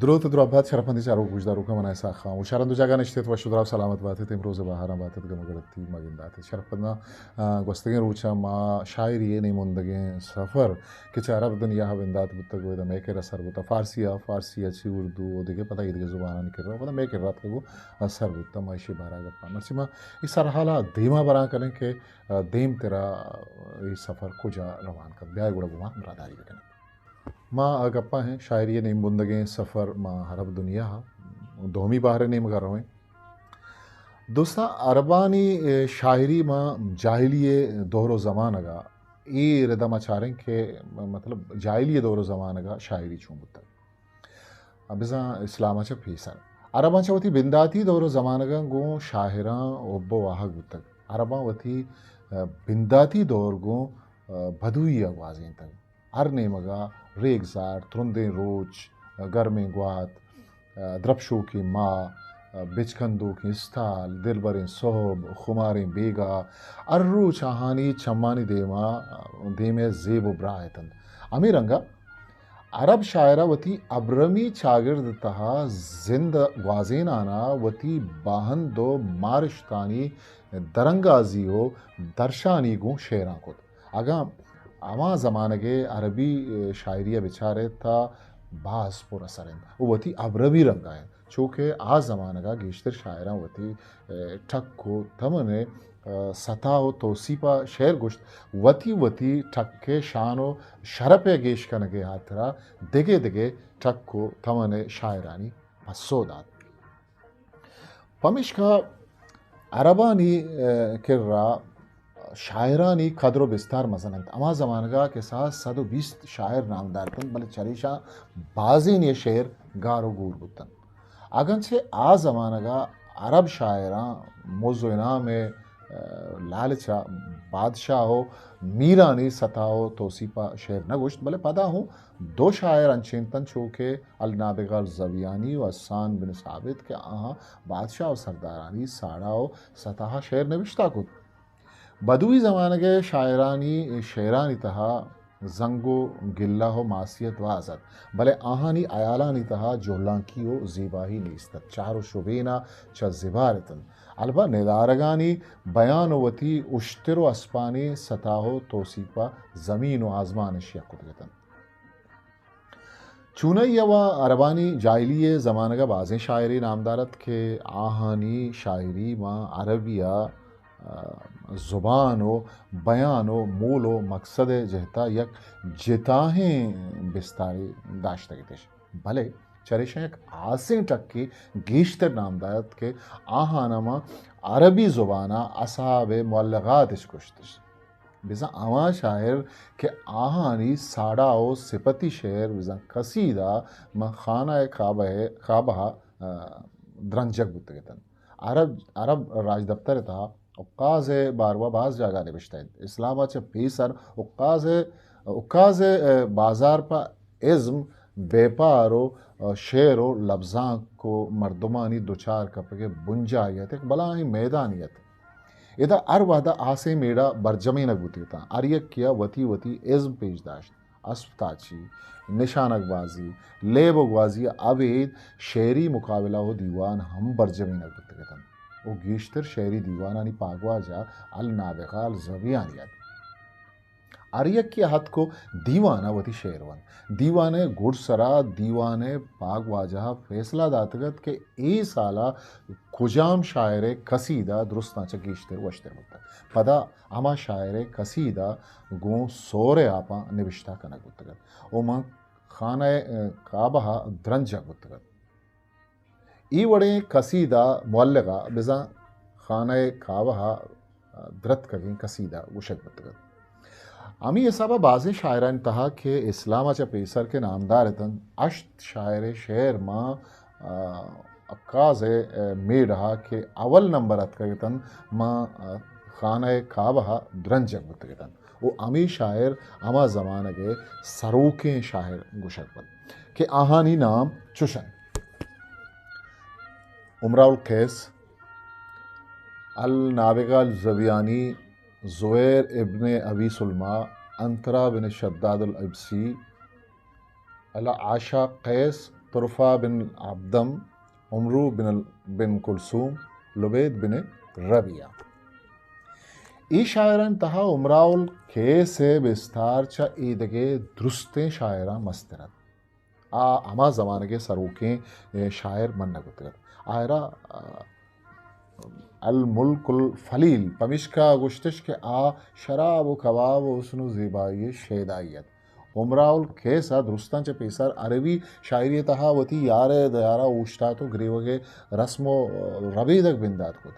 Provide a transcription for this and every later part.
دروت ءُ دراہ بات شرپندیں چاروک گوشداروکاں، من اسحاق خان، وشاراں دو جاگہ نشتیت، وش ءُ دراہ ءُ سلامت باتیت، امروز ءِ بہاراں باتیت، گم ءُ گڑتی ما گنداتیں۔ شرپنداں، آ، گوستگیں روچاں ما شاعری ءِ نیم بندگیں سفر کہ چہ عرب دنیا ءَ بندات بوتگ ءُ ادا مئے کرا سر بوتگ، فارسی ءَ، فارسی ءَ چہ اردو ءُ دگہ پدا ایدگہ زبانانی کرا، پدا مئے کرا اتکگ ءُ سر بوتگ، ما ایشی بارہ ءَ گپاں۔ مرچی ما اے سرحال ءَ دیما براں کنیں کہ، آ، دیمترا اے سفر کجا روان کنت۔ بیائے گڑا گوں ما براہداری بکنیں۔ ما گپاں ہیں شاعری ءِ نیم بندگیں سفر ما عرب دنیا ءَ دومی بہر ءِ نیمگا رویں۔ دوستاں، عربانی، اے، شاعری ما جاہلی ءِ دور ءُ زمانگا اے ردا ما چاریں کہ مطلب جاہلی ءِ دور ءُ زمانگا شاعری چون بوتگ۔ بزاں اسلام ءَ چہ پیسر عرباں چہ وتی بنداتی دور ءُ زمانگاں گوں شاعراں حب ءُ واہگ بوتگ۔ عرباں وتی، آ، بنداتی دور گوں، آ، بدوی ءَ گوازینتگ۔ ہر نیمگا ریگزار، ترندیں روچ، گرمیں گوات، درپشوکیں ماہ، بچکندوکیں استال، دلبریں سہب، خماریں بیگاہ، ہر روچ آہانی چمانی دیما، دیمے زیب ءُ براہ اتنت۔ ہمے رنگا عرب شاعرا وتی ابرمی چاگرد تہا زند گوازینانا وتی باہند ءُ مارشتانی درانگازی ءُ درشانی گوں شعراں کت۔ اگاں ہما زمانگ ءِ عربی، اے، شاعری ءَ بچارئے تا باز پر اثر انت ءُ وتی ابرمی رنگا انت، چو کہ آ زمانگ ءَ گیشتر شاعراں وتی، اے، ٹک ءُ تمن ءِ، اے، ستا ءُ توسیپ ءَ شعر گوشت، وتی وتی ٹک ءِ شان ءُ شرپ ءِ گیش کنگ ءِ ہاترا دگہ دگہ ٹک ءُ تمن ءِ شاعرانی پسو دات۔ پمیشکا عربانی، اے، کرا شاعرانی قدر ءُ بستار مزن انت۔ ہما زمانگا کہ ساز صد ءُ بیست شاعر نامدار اتنت، بلے چریشاں بازینے شعر گار ءُ گور بوتنت۔ اگنچہ آ زمانگا عرب شاعراں مز ءُ انعام ءِ، اے، لالچا بادشاہ ءُ میرانی ستا ءُ توسیپا شعر نہ گوشت، بلے پدا ہوں دو شاعر انچیں اتنت، چو کہ النابغہ الزبیانی ءُ حسان بن ثابت، کہ آہاں بادشاہ ءُ سردارانی ساڑا ءُ ستاہا شعر نبشتہ کت۔ بدوی زمانگ ءِ شاعرانی شعرانی تہا زنگ ءُ گلہ ءُ معصیت باز ات، بلے آہانی ہیالانی تہا جہلانکی ءُ زیباہی نیست ات۔ چہر ءُ شبین ءَ چہ زبہر اتنت۔ البت ندارگانی بیان ءُ وتی اشتر ءُ اسپانی ستا ءُ توسیپ ءَ زمین ءُ آزمان اش یک کتگ اتنت۔ چونائی ءَ وا عربانی جاہلی ءِ زمانگ ءَ بازیں شاعرے نامدار ات کہ آہانی شاعری ماں عربی ءِ، آ، زبان ءُ بیان ءُ مول ءُ مقصد ءِ جہت ءَ یک جتاہیں بستارے داشتگ اتش۔ بلے چریشاں یک ہاسیں ٹکے گیشتر نامدار ات کہ آہاں ماں عربی زبان ءَ اصحاب مولغات اش گوشتش۔ بزاں ہما شاعر کہ آہانی ساڑا ءُ سپتی شعر بزاں قصیدہ ماں خانہ کعبہ، کعبہ ءَ، آ، درنجگ بوتگ اتنت۔ عرب، عرب راجدپتر ءِ تہا عکاز ءِ باروا باز جاگہ نبشتہ انت۔ اسلام ءَ چہ پیسر عکاز ءِ، عکاز ءِ، آ، بازار پہ ازم، بیپار ءُ، آ، شعر ءُ لبزانک ءُ مردمانی دچار کپگ ءِ بنجاہی ات، یک بلاہیں میدانے ات۔ ادا ہر وہدا ہاسیں میڑہ برجمینگ بوتگ اتاں، ہر یکے ءَ وتی وتی ازم پیش داشت۔ اسپ تاچی، نشانگ بازی، لیب ءُ گوازی ءَ ابید شعری مقابلہ ءُ دیوان ہم برجمینگ بوتگ اتنت ءُ گیشتر شعری دیوانانی پاگواجہ النابغہ الزبیانی ات۔ ہر یکے ءَ اتک ءُ دیوان ءَ وتی شعر ونت۔ دیوان ءِ گڈسرا دیوان ءِ پاگواجہ ءَ فیصلہ داتگ ات کہ اے سال ءَ کجام شاعر ءِ قصیدہ درستاں چہ گیشتر وشتر بوتگ۔ پدا ہما شاعر ءِ قصیدہ گوں سور ءِ آپاں نبشتہ کنگ بوتگ ات ءُ ماں خانہ کعبہ ءَ درنجگ بوتگ ات۔ اے وڑیں قصیدہ مولغ ءَ بزاں خانہ کعبہ ءَ درتکگیں قصیدہ گوشگ بوتگ ات۔ ہمے حساب ءَ بازیں شاعرانی تہا کہ اسلام ءَ چہ پیسر کہ نامدار اتنت، ہشت شاعر ءِ شعر ماں، آ، عکاز ءِ، آ، میڑہ ءَ کہ اول نمبر اتکگ اتنت، ماں، آ، خانہ کعبہ ءَ درنجگ بوتگ اتنت۔ ءُ ہمے شاعر ہما زمانگ ءِ سروکیں شاعر گوشگ بنت کہ آہانی نام چش انت: امرؤ القیس، النابغہ الزبیانی، زبیر ابن ابی سلمی، عنترہ بن شداد العبسی، الاعشی قیس، طرفہ بن عبدم، امرو بن، بن کلثوم، لبید بن ربیعہ۔ اے شاعرانی تہا امراء القیس ءِ بستار چہ ایدگہ درستیں شاعراں مستر ات۔ آ ہما زمانگ ءِ سروکیں، اے، شاعر منگ بوتگ ات۔ آئرا، آ، الملک الفلیل پمیشکا گوشتش کہ آ شراب و کباب و حسن و زیبائی ءِ شیدائی ات۔ امراء القیس ءَ درستاں چہ پیسر عربی شاعری ءِ تہا وتی یار ءِ دیار ءَ اوشتات و گریوگ ءِ رسم و ربیدگ بندات کت۔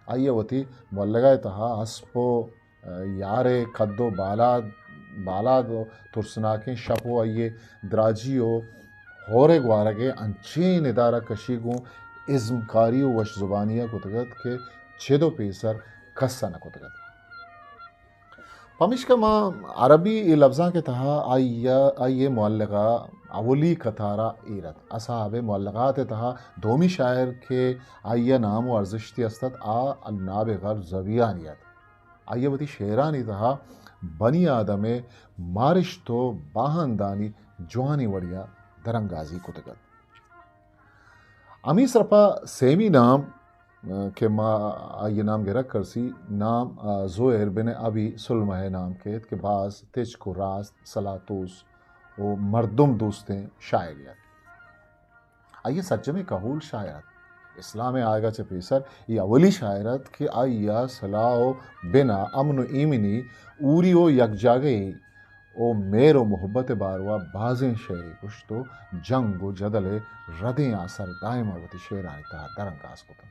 آئی ءَ وتی مولگا ءِ تہا اسپ و یار ءِ کد و بالاد، بالاد و ترسناکیں شپ و آئی ءِ دراجی و ہور ءِ گوارگ ءِ انچیں ندارہ کشی گوں ازمکاری و وش زبانی ءَ کتگ ات کہ چد و پیسر کس ءَ نہ کتگ ات۔ پمیشکا ما عربی اے لبزانک ءِ تہا آئی ءَ، آئی ءِ مولگا اولی قطار ءَ ایر ات۔ اصحاب مولگات ءِ تہا دومی شاعر کہ آئی ءِ نام و ارزشتی است ات، آ النابغہ الزبیانی ات۔ آئی ءَ وتی شعرانی تہا بنی آدم ءِ مارشت و باہندانی جوانیں وڑے ءَ درانگازی کتگ ات۔ ہمے سرپا سیمی نام، آ، کہ ما آئی ءِ نام گرگ کرسی، نام، آ، زہیر بن ابی سلمہ ءِ نام کیت کہ باز تچک و راست، سلاتوس و مردم دوستیں شاعرے ات۔ آئی ءِ سرجمیں کہول شاعر ات۔ اسلام ءِ آیگ ءَ چہ پیسر اے اولی شاعر ات کہ آئی ءَ سلاہ و بنا، امن و ایمنی، اوری و یکجاگہی و مہر و محبت ءِ باروا بازیں شعرے گوشت و جنگ و جدل ءِ ردیں آسر دائم ءَ وتی شعرانی تہا درانگاز کت انت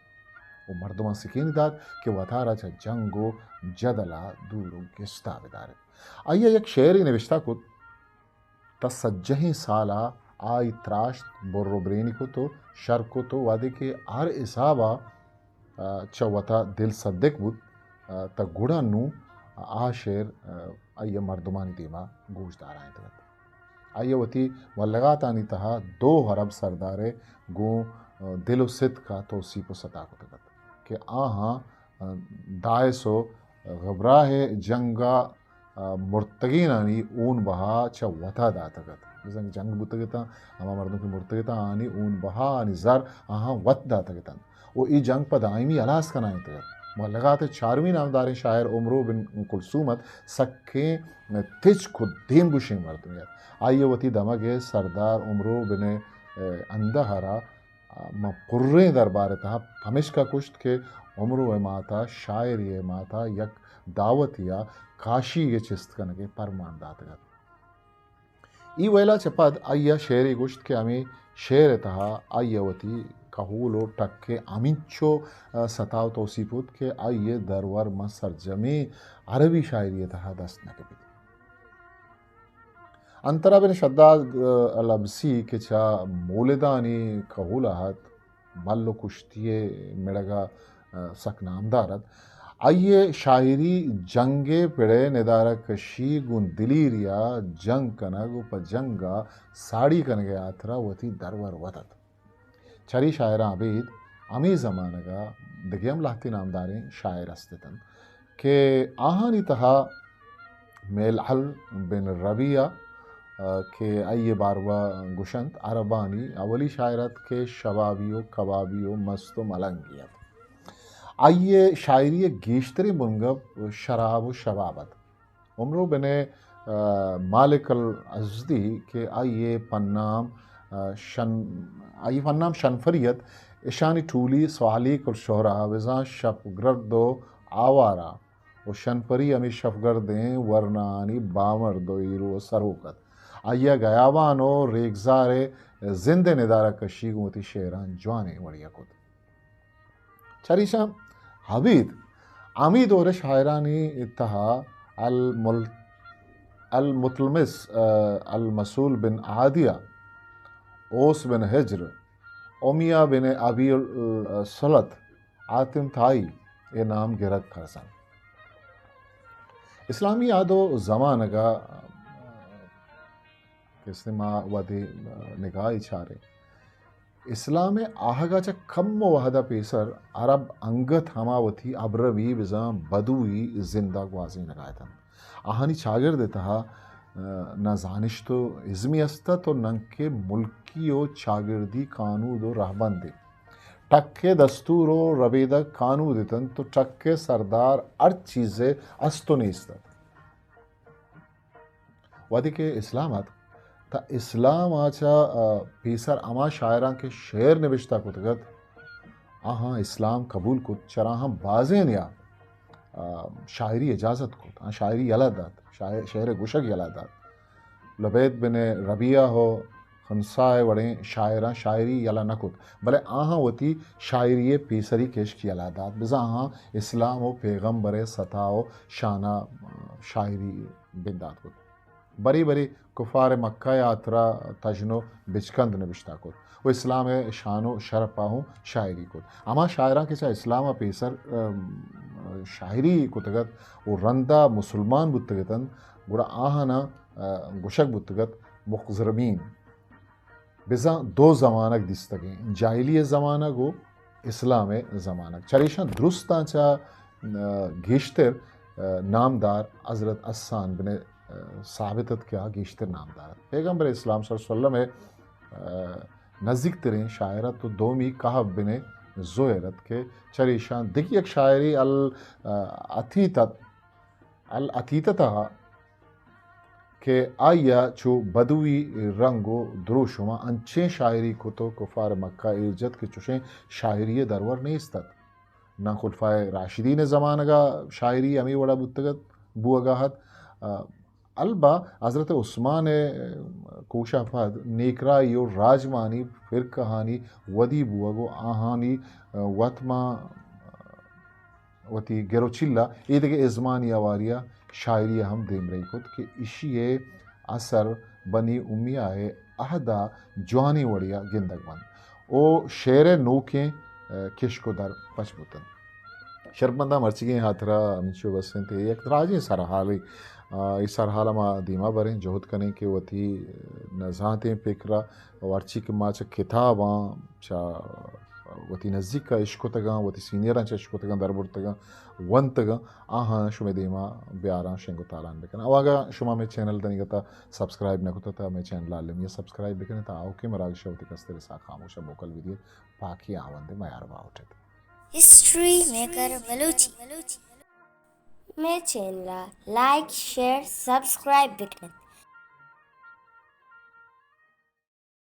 و مردماں سکین دات کہ وتارا چہ جنگ و جدل ءَ دور و گستا بدار ایت۔ آئی ءَ یک شعرے نبشتہ کت، تہ سجہیں سال ءَ آئی تراشت، بر و برینی کت و شر کت و وہدے کہ ہر حساب ءَ، آ، چہ وتا دل صدک بوت، آ، تہ گڑا نوں آ شعر، آ، آئی ءِ مردمانی دیما گوش دارائینتگ ات۔ آئی ءَ وتی مبلغاتانی تہا دو عرب سردار ءِ گوں، آ، دل و صدق ءَ توصیف و ستا کتگ ات کہ آہاں، آ، دائس و غبراہ ءِ جنگ ءَ آ، مرتگینانی ہون بہا چہ وتا داتگ ات۔ بزاں کہ جنگ بوتگ اتاں، ہما مردم کہ مرتگ اتاں، آنی ہون بہا، آنی زر، آہاں وت داتگ اتنت و اے جنگ پہ دائمی ہلاس کنائینتگ ات۔ مبلغات ءِ چارمی نامداریں شاعر امرو بن کلثوم ات، سکیں تچک و دیم گوشیں مردمے ات۔ آئی ءَ وتی دمگ ءِ سردار امرو بن، اے، اندہ ءَ را ماں پریں دربار ءِ تہا پمیشکا کشت کہ امرو ءِ مات ءَ شاعری ءِ مات ءَ یک دعوتے ءَ کاشیگ ءِ چست کنگ ءِ پرمان داتگ ات۔ اے ویل ءَ چہ پد آئی ءَ شعرے گوشت کہ ہمے شعر ءِ تہا آئی ءَ وتی کہول و ٹک ءِ ہمینچو ستا و توسیپ کت کہ آئی ءِ درور ماں سرجمیں عربی شاعری ءِ تہا دست نہ کپیت۔ انترا بن شداد، آ، الابسی کہ چہ مولدانی کہول ءَ ات، مل و کشتی ءِ مڑگ ءَ، آ، سک نامدار ات۔ آئی ءِ شاعری جنگ ءِ پڑ ءِ ندارہ کشی گوں دلیری ءَ جنگ کنگ و پہ جنگ ءَ ساڑی کنگ ءِ ہاترا وتی درور وت ات۔ چری شاعراں ابید ہمے زمانگ ءَ دگہ ہم لہتے نامداریں شاعر است اتنت کہ آہانی تہا میلعل بن ربیعہ، آ، کہ آئی ءِ باروا گوشنت، عربانی اولی شاعر ات کہ شبابی و کبابی و مست و ملنگی ات۔ آئی ءِ شاعری ءِ گیشتریں بنگپ شراب و شباب ات۔ عمرو بن، آ، مالک الازدی کہ آئی ءِ پنام، آ، شن-، آئی ءِ پنام شنفری ات، اشانی ٹولی سوالیک الشہرہ، بزاں شپگرد و آوارہ و شنفری ہمے شپگردیں ورناہانی بامرد و ہیرو و سروک ات۔ آئی ءَ گیابان و ریگزار ءِ زند ءِ ندارہ کشی گوں وتی شعراں جوانیں وڑے ءَ کت۔ چریشاں ابید ہمے دور ءِ شاعرانی تہا المل-، المتلمس، آ، المسول بن عادیہ، اوس بن حجر، امیہ بن ابی سلط، حاتم طائی ءِ نام گرگ کرزنت۔ اسلامی عہد و زمانگ ءَ کہ است ما وھدے نگاہے چاریں۔ اسلام ءِ آہگ ءَ چہ کم وھد ءَ پیسر عرب انگت ہما وتی ابرمی بزاں بدوی زند ءَ گوازینگ ءَ اتنت۔ آہانی چاگرد ءِ تہا آ، نہ زانشت و ازمی است ات و ننکہ ملکی و چاگردی کانود و رہبندے۔ ٹک ء دستور و ربیدگ کانود اتنت و ٹک ء سردار ہر چیز ء است و نیست ات۔ وہدے کہ اسلام ات، تا اسلام ء چہ، آ، پیسر ہما شاعراں کہ شعر نبشتہ کتگ ات، آہاں اسلام قبول کت، چراہاں بازینیا، آ، شاعری اجازت کت، آ شاعری یلہ دات، شاعر، شعر گوشگ یلہ دات۔ لبید بن ربیعہ و خنسا ء وڑیں شاعراں شاعری یلہ نہ کت، بلے آہاں وتی شاعری ء پیسری کشک یلہ دات، بزاں آہاں اسلام و پیغمبر ء ستا و شانا شاعری بندات کت۔ برے برے کفار مکہ ء ہاترا تژن و بچکند نبشتہ کت و اسلام ء شان و شرپ ء ہوں شاعری کت۔ ہما شاعراں کہ چہ اسلام ء پیسر، ام، شاعری کتگ ات و رندا مسلمان بوتگ اتنت، گڑا آہاناں، ا، گوشگ بوتگ ات مقزرمین۔ بزاں دو زمانگ دیستگیں، جاہلی زمانگ و اسلام زمانگ۔ چریشاں درستاں چہ، ا، گیشتر، ا، نامدار حضرت حسان بن، ا، ثابت ات کہ آ گیشتر نامدار ات۔ پیغمبر اسلام صلی اللہ علیہ وسلم ء، ا، نزیک تریں شاعر ات و دومی کہب بن زہیر ات کہ چریشاں دگہ یک شاعری ال، ا، عتیت ات، العتیتتہ کہ آئی ء چو بدوی رنگ و دروشم ء انچیں شاعری کت و کفار مکہ ایر جت کہ چوشیں شاعری ء درور نیست ات۔ ناں خلفائے راشدین ء زمانگ ء شاعری ہمے وڑ ء بوتگ ات، بوگ ء ات۔ ء البا حضرت عثمان ء کوش ء پد نیکرائی و راجمانی فرقہانی ودی بوگ و آہانی، ء، وت ماں وتی گر و چیل ء ایدگہ ازمانی ہواری ء شاعری ء ہم دیمرئی کت کہ ایشی ء اثر بنی امیہ ء عہد ء جوانیں وڑے ء گندگ بنت و شعر ء نوکیں، ء، کشک و در پچ بوتنت۔ شرپمنداں مرچیگیں ہاترا ہمینچو بس انت، اے یک دراجیں سرحالے، آ، اے سرحال ء ما دیما بریں، جہد کنیں کہ وتی نزانتیں پکر ء و ہرچی کہ ما چہ کتاباں، چہ وتی نزیک ء اشکتگاں، وتی سینئراں چہ اشکتگاں، دربرتگاں، ونتگاں، آہاں شمئے دیما بیاراں، شنگ و تالان بکناں۔ او اگاں شما مئے چینل دنیگتا سبسکرائب نہ کتا تا مئے چینل ء المی ء سبسکرائب بکنیں تا آؤکیں مراگش ء وتی کستر ساہ خاموش ء موکل بدیت۔ پاکی آوند ء میار باہوٹ ات۔ ہسٹری میکر بلوچی۔ مئے چینل ء لائک، شیئر، سبسکرائب بکنت۔